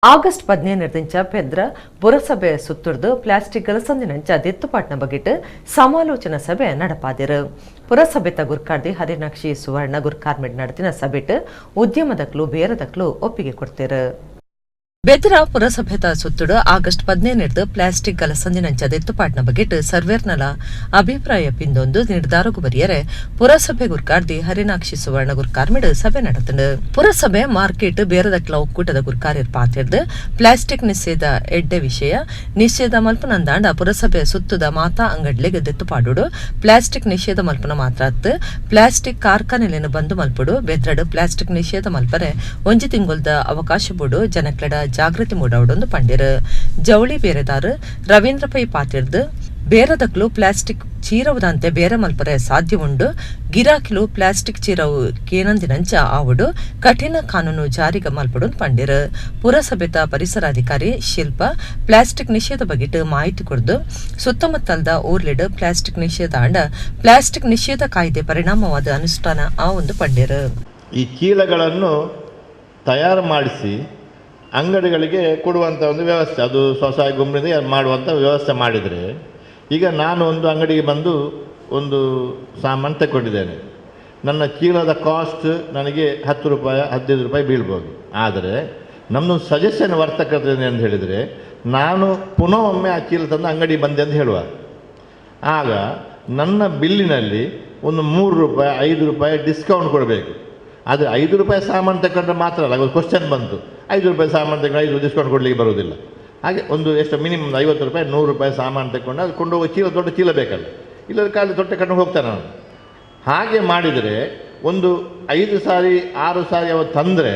ಆಗಸ್ಟ್ 15ರಂಚ ಪೆದ್ರ ಪುರಸಭೆ ಸುತ್ತುರ್ದು ಪ್ಲಾಸ್ಟಿಕ್ ಗಲಸಂದಿನಂಚ ದೆತ್ತುಪಾಟ್ನ ಬಗೆಟ್ ಸಮಾಲೋಚನಾ ಸಭೆ ನಡಪಾದಿರು. ಪುರಸಭೆತ ಗುರ್ಕಾರ್ದಿ ಹರಿನಾಕ್ಷಿ ಸುವರ್ಣ ಗುರ್ಕಾರ್ಮೆಡ್ ನಡೆತಿನ ಸಭೆಟ್ ಉದ್ಯಮದಕ್ಲು ಬೇರದಕ್ಲು ಒಪ್ಪಿಗೆ ಕೊಡ್ತೇರು. ಬೆದ್ರ ಪುರಸಭೆತ ಸುತ್ತುಡು ಆಗಸ್ಟ್ 15ರ್ದು ಪ್ಲಾಸ್ಟಿಕ್ ಗಲಸಂದಿನಂಚ ದೆತ್ತುಪಾಟ್ನ ಬಗೆಟ್ ಸರ್ವೇರ್ನಲ ಅಭಿಪ್ರಾಯ ಪಿಂದೊಂದು ನಿರ್ಧಾರಗು ಬರಿಯರೆ ಪುರಸಭೆ ಗುರ್ಕಾರ್ದಿ ಹರಿನಾಕ್ಷಿ ಸುವರ್ಣ ಗುರ್ಕಾರ್ಮೆಡ್ ಸಭೆ ನಡೆತಂಡು. ಪುರಸಭೆ ಮಾರ್ಕೆಟ್ ಬೇರದಕ್ಲ ಒಕ್ಕೂಟದ ಗುರ್ಕಾರ್ಯರ್ ಪಾತಿರ್ದು ಪ್ಲಾಸ್ಟಿಕ್ ನಿಷೇಧ ಎಡ್ಡೆ ವಿಷಯ, ನಿಷೇಧ ಮಲ್ಪನಂದಾಂಡ ಪುರಸಭೆ ಸುತ್ತುದ ಮಾತಾ ಅಂಗಡ್ಲೆಗ್ ದೆತ್ತುಪಾಡುಡು, ಪ್ಲಾಸ್ಟಿಕ್ ನಿಷೇಧ ಮಲ್ಪನ ಮಾತ್ರ ಅತ್ತು ಪ್ಲಾಸ್ಟಿಕ್ ಕಾರ್ಖಾನೆಲೆನ್ ಬಂದ್ ಮಲ್ಪುಡು, ಬೆದ್ರಡ್ ಪ್ಲಾಸ್ಟಿಕ್ ನಿಷೇಧ ಮಲ್ಪರೆ ಒಂಜಿ ತಿಂಗೊಲ್ದ ಅವಕಾಶ ಬೋಡು, ಜನಕ್ಲೆಡ ಜಾಗೃತಿ ಮೂಡವಡೊಂದು ಪಂಡಿರು. ಜವಳಿ ಬೇರೆದಾರು ರವೀಂದ್ರ ಪೈ ಪಾತಿರ್ದು ಬೇರದಕ್ಲು ಪ್ಲಾಸ್ಟಿಕ್ ಚೀರವುದಂತೆ ಬೇರೆ ಮಲ್ಪರೆ ಸಾಧ್ಯ ಉಂಡು, ಗಿರಾಕಿಲು ಪ್ಲಾಸ್ಟಿಕ್ ಚೀರವು ಕೇನಂದಿನಂಚ ಆವುಡು ಕಠಿಣ ಕಾನೂನು ಜಾರಿಗೆ ಮಲ್ಪಡು ಪಂಡಿರು. ಪುರಸಭೆತ ಪರಿಸರಾಧಿಕಾರಿ ಶಿಲ್ಪ ಪ್ಲಾಸ್ಟಿಕ್ ನಿಷೇಧ ಬಗೆಟ್ ಮಾಹಿತಿ ಕೊಡ್ದು ಸುತ್ತಮುತ್ತಲ್ದ ಊರ್ಲೆಡ್ ಪ್ಲಾಸ್ಟಿಕ್ ನಿಷೇಧ ಅಂಡ ಪ್ಲಾಸ್ಟಿಕ್ ನಿಷೇಧ ಕಾಯ್ದೆ ಪರಿಣಾಮವಾದ ಅನುಷ್ಠಾನ ಆವೊಂದು ಪಂಡಿರು. ಈ ಚೀಲಗಳನ್ನು ತಯಾರು ಮಾಡಿಸಿ ಅಂಗಡಿಗಳಿಗೆ ಕೊಡುವಂಥ ಒಂದು ವ್ಯವಸ್ಥೆ, ಅದು ಸ್ವಸಹಾಯ ಗುಂಪಿನಿಂದ ಮಾಡುವಂಥ ವ್ಯವಸ್ಥೆ ಮಾಡಿದರೆ, ಈಗ ನಾನು ಒಂದು ಅಂಗಡಿಗೆ ಬಂದು ಒಂದು ಸಾಮಾನು ತಗೊಂಡಿದ್ದೇನೆ, ನನ್ನ ಚೀಲದ ಕಾಸ್ಟ್ ನನಗೆ 10 ರೂಪಾಯಿ 15 ರೂಪಾಯಿ ಬೀಳ್ಬೋದು. ಆದರೆ ನಮ್ಮದೊಂದು ಸಜೆಷನ್ ವರ್ತಕತೆ ಅಂತ ಹೇಳಿದರೆ, ನಾನು ಪುನಃ ಒಮ್ಮೆ ಆ ಚೀಲ ತಂದು ಅಂಗಡಿಗೆ ಬಂದೆ ಅಂತ ಹೇಳುವ, ಆಗ ನನ್ನ ಬಿಲ್ಲಿನಲ್ಲಿ ಒಂದು 3 ರೂಪಾಯಿ 5 ರೂಪಾಯಿ ಡಿಸ್ಕೌಂಟ್ ಕೊಡಬೇಕು. ಆದರೆ 5 ರೂಪಾಯಿ ಸಾಮಾನು ತಗೊಂಡ್ರೆ ಮಾತ್ರ ಅಲ್ಲ, ಒಂದು ಕ್ವಶನ್ ಬಂತು, 5 ರೂಪಾಯಿ ಸಾಮಾನು ತಗೊಂಡ್ರೆ 5 ಡಿಸ್ಕೌಂಟ್ ಕೊಡಲಿಕ್ಕೆ ಬರೋದಿಲ್ಲ. ಹಾಗೆ ಒಂದು ಎಷ್ಟು ಮಿನಿಮಮ್ 50 ರೂಪಾಯಿ 100 ರೂಪಾಯಿ ಸಾಮಾನು ತಗೊಂಡು ಅದು ಕೊಂಡೋಗೋ ಚೀಲ, ದೊಡ್ಡ ಚೀಲ ಬೇಕಲ್ಲ, ಇಲ್ಲದ ಕಾಲು ತೊಟ್ಟೆ ಕಣ್ಣು ಹೋಗ್ತಾನೆ ನಾನು. ಹಾಗೆ ಮಾಡಿದರೆ ಒಂದು 5 ಸಾರಿ 6 ಸಾರಿ ಅವನು ತಂದರೆ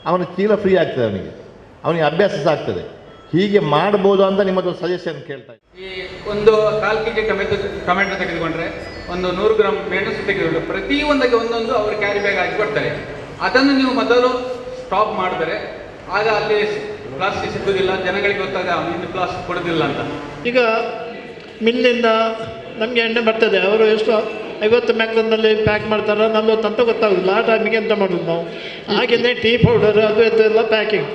ಅವನ ಚೀಲ ಫ್ರೀ ಆಗ್ತದೆ, ಅವನಿಗೆ ಅಭ್ಯಾಸ ಸಾಗ್ತದೆ. ಹೀಗೆ ಮಾಡ್ಬೋದು ಅಂತ ನಿಮ್ಮದು ಸಜೆಷನ್ ಕೇಳ್ತಾ ಇದ್ದೀನಿ. ಈ ಒಂದು 1/4 ಕೆಜಿ ಟೊಮೆಟೊ ತೆಗೆದುಕೊಂಡ್ರೆ, ಒಂದು 100 ಗ್ರಾಮ್ ಮೆಣಸು ತೆಗೆದುಕೊಂಡ್ರೆ ಪ್ರತಿಯೊಂದಕ್ಕೆ ಒಂದೊಂದು ಅವರು ಕ್ಯಾರಿ ಬ್ಯಾಗ್ ಹಾಕಿ ಕೊಡ್ತಾರೆ. ಅದನ್ನು ನೀವು ಮೊದಲು ಸ್ಟಾಪ್ ಮಾಡಿದರೆ ಆಗ ಅಲ್ಲಿ ಪ್ಲಾಸ್ಟಿಕ್ ಸಿಗೋದಿಲ್ಲ, ಜನಗಳಿಗೆ ಗೊತ್ತಾಗ ಇನ್ನು ಪ್ಲಾಸ್ಟಿಕ್ ಕೊಡೋದಿಲ್ಲ ಅಂತ. ಈಗ ಮಿಲ್ಲಿಂದ ನಮಗೆ ಎಣ್ಣೆ ಬರ್ತದೆ, ಅವರು ಎಷ್ಟು 50 ಮ್ಯಾಗ್ನಲ್ಲಿ ಪ್ಯಾಕ್ ಮಾಡ್ತಾರೆ, 40 ಅಂತ ಗೊತ್ತಾಗೋದಿಲ್ಲ. ಆ ಟೈಮಿಗೆ ಎಂತ ಮಾಡೋದು ನಾವು? ಹಾಗೆಯೇ ಟೀ ಪೌಡರ್ ಅದು ಇದೆಲ್ಲ ಪ್ಯಾಕಿಂಗ್.